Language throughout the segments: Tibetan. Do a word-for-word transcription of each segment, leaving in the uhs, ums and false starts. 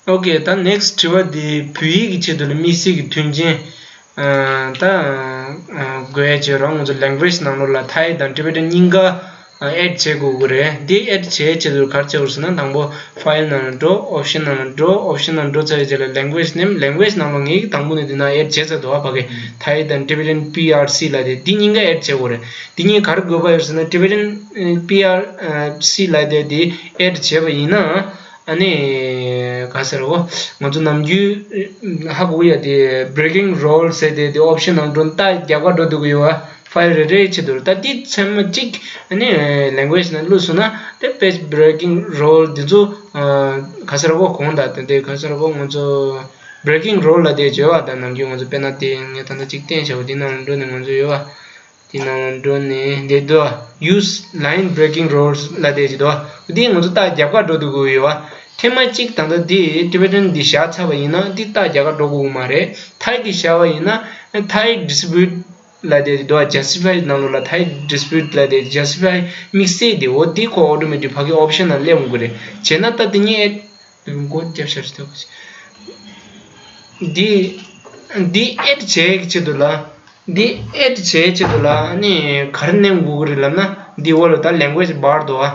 ཨོ་ཀེ། ད་ནེགསི་དྲི་བ་འདི་བོད་ཡིག་གི་ཆེད་དུ་ལ་དམིགས་བསལ་གྱི་མཐུན་རྐྱེན་ཨ་ད་ཨ་དགོས་ཡ་བྱས་རོགས། ང་ཚོ་ལེང་གུ་ཨེ་ཇི་ནང་ལོགས་ལ་ཐའི་དང་ཊི་བེ་ཊན་གཉིས་ཀ་ཨ་ཨེཌ་བྱེད་དགོས་ཀྱི་རེད། འདི་ཨེཌ་བྱེད་ཆེད་དུ་ག་རེ་བྱེད་དགོས་ཟེར་ན། དང་པོ་ཕའིལ་ནང་ལ་འགྲོ། ཨོབ་ཤན་ནང་ལ་འགྲོ། ཨོབ་ཤན་ནང་འགྲོ་ཚར་བའི་རྗེས་ལ་ལེང་གུ་ཨེ་ཇི་ནེམ། ལེང་གུ་ཨེ་ཇི་ནང་ལོགས་ངས་དང་པོ་ནས་འདི་ནང་ཨེཌ་བྱས་ཚར་འདུག་བ། ཕ་གི་ཐའི་དང་ཊི་བེ་ཊན་པི་ཨར་སི་ལབ་དེ། འདི་གཉིས་ཀ་ཨེཌ་བྱེད་དགོས་རེད། འདི་གཉིས་ག་རེ་དགོས་པ་ཡོད་ཟེར་ན། ཊི་བེ་ཊན་པི་ཨར་སི་ལབ་དེ་འདི་ཨེཌ་བྱས་པ་ཡིན་ན། ཨ་ནི། ག་ཟེར་རོ། ང་ཚོ་ནམ་རྒྱུན་ཧ་གོ་ཡ་དེ་breaking rule ཟེར་དེ་དེ་ཨོབ་ཤན་ནང་འགྲོ་རྟགས་རྒྱབ་ཁ་འགྲོ་འདུག་གི་ཡོད་བ། ཕའིལ་རེ་རེའི་ཆེད་དུ། ད་དེ་ཚང་མ་གཅིག་ཨ་ནི་ལེང་གུ་ཨེ་ཇི་ནང་བླུགས་སོང་ན། དེ་པེཇ་breaking rule འདི་ཚོ་ག་ཟེར་རོ། གོང་དང་དེ་ག་ཟེར་རོ། ང་ཚོ་breaking rule ལབ་དེ་བརྗོད་བ། ད་ནམ་རྒྱུན་ང་ཚོ་དཔེར་ན་དེ་ངས་ད་ལྟ་གཅིག་བསྟན་བྱ་བ། དེ་ནང་འགྲོ་ནས་ང་ཚོ་ཡོད་བ། དེ་ནང་འགྲོ་ནས་འདི་འདུག use line breaking rules ལབ་དེ་ཅིག་འདུག་འདི་ང་ཚོ་རྟགས་རྒྱབ་ཁ་འགྲོ་འདུག་གི་ཡོད་བ། ཐེངས་མ་གཅིག་ད་ལྟ་འདི་ཊི་བེ་ཊན་འདི་བཞག་ཚར་བ་ཡིན་ན། འདི་རྟགས་རྒྱབ་ཁ་འགྲོ་དགོས་མ་རེད། ཐའི་འདི་བཞག་པ་ཡིན་ན། ཐའི་ཌི་སི་པིའུཊ་ལབ་དེ་ཅིག་འདུག་ཇ་སི་ཊི་ཕའི་ནང་ལོགས་ལ་ཐའི་ཌི་སི་པིའུཊ་ལབ་དེ། ཇ་སི་ཊི་ཕའི་དམིགས་བསལ་དེ། འོ་འདི་ཁོ་ཨོ་ཊོ་མེ་ཊིག་ཕ་གི་ཨོབ་ཤན་ནང་སླེབས་འོང་གི་རེད། བྱས་ན་ད་འདི་གཉིས་ཨེཌ། མགོ་རྒྱབ་ཤར་ཐུབ། འདི་འདི་ཨེཌ་བྱེད་ཀྱི་ཆེད་དུ་ལ། འདི་ཨེཌ་བྱེད་ཆེད་དུ་ལ་ཨ་ནི་ག་རེ་ནེམ་དགོས་ཀྱི་རེད་ལབ་ན། འདི་འོག་ལ་ད་ལེང་གུ་ཨེ་ཇི་བར་འདུག་ཨ།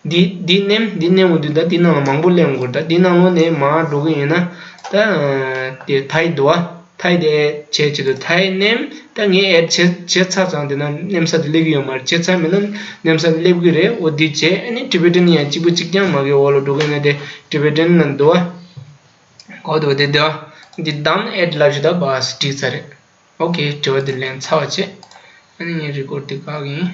འདི་འདི་ནེམ། འདི་ནེམ་འོང་དུས་ད་འདི་ནང་ལ་མང་པོ་སླེབས་འོང་གི་རེད། ད་འདི་ནང་ལོགས་ནས་མར་འགྲོ་གི་ཡིན་ན། ད་དེ་ཐའི་འདུག་ཨ། ཐའི་དེ་ཨེཌ་བྱེད་ཆེད་དུ་ཐའི་ནེམ། ད་ངས་ཨེཌ་བྱེད་བྱེད་ཚར་ཙང་དེ་ན་ནེམ་ས་དེ་སླེབས་ཀྱི་ཡོད་མ་རེད། བྱེད་ཚར་མེད་ན་ནེམ་ས་དེ་སླེབས་ཀྱི་རེད། འོ་འདི་བྱས། ཨ་ནི་ཊི་བེ་ཊན་ཡང་གཅིག་པུ་གཅིག་རྐྱང་མ་གི་འོག་ལ་འགྲོ་གི་ཡིན་ན། དེ་ཊི་བེ་ཊན་ནང་འདུག་ཨ། འོ་འདུག་དེ་འདུག་ཨ། འདི་ཌན་ཨེཌ་ལབ་ཞུ། ད་བཱས་འགྲིག་ཚར་རེད། ཨོ་ཀེ། དྲི་བ་འདི་ལན་ཚར་བ་བྱས། ཨ་ནི་ངས་རི་ཀོཌ་འདི་བཀག་གི་ཡིན།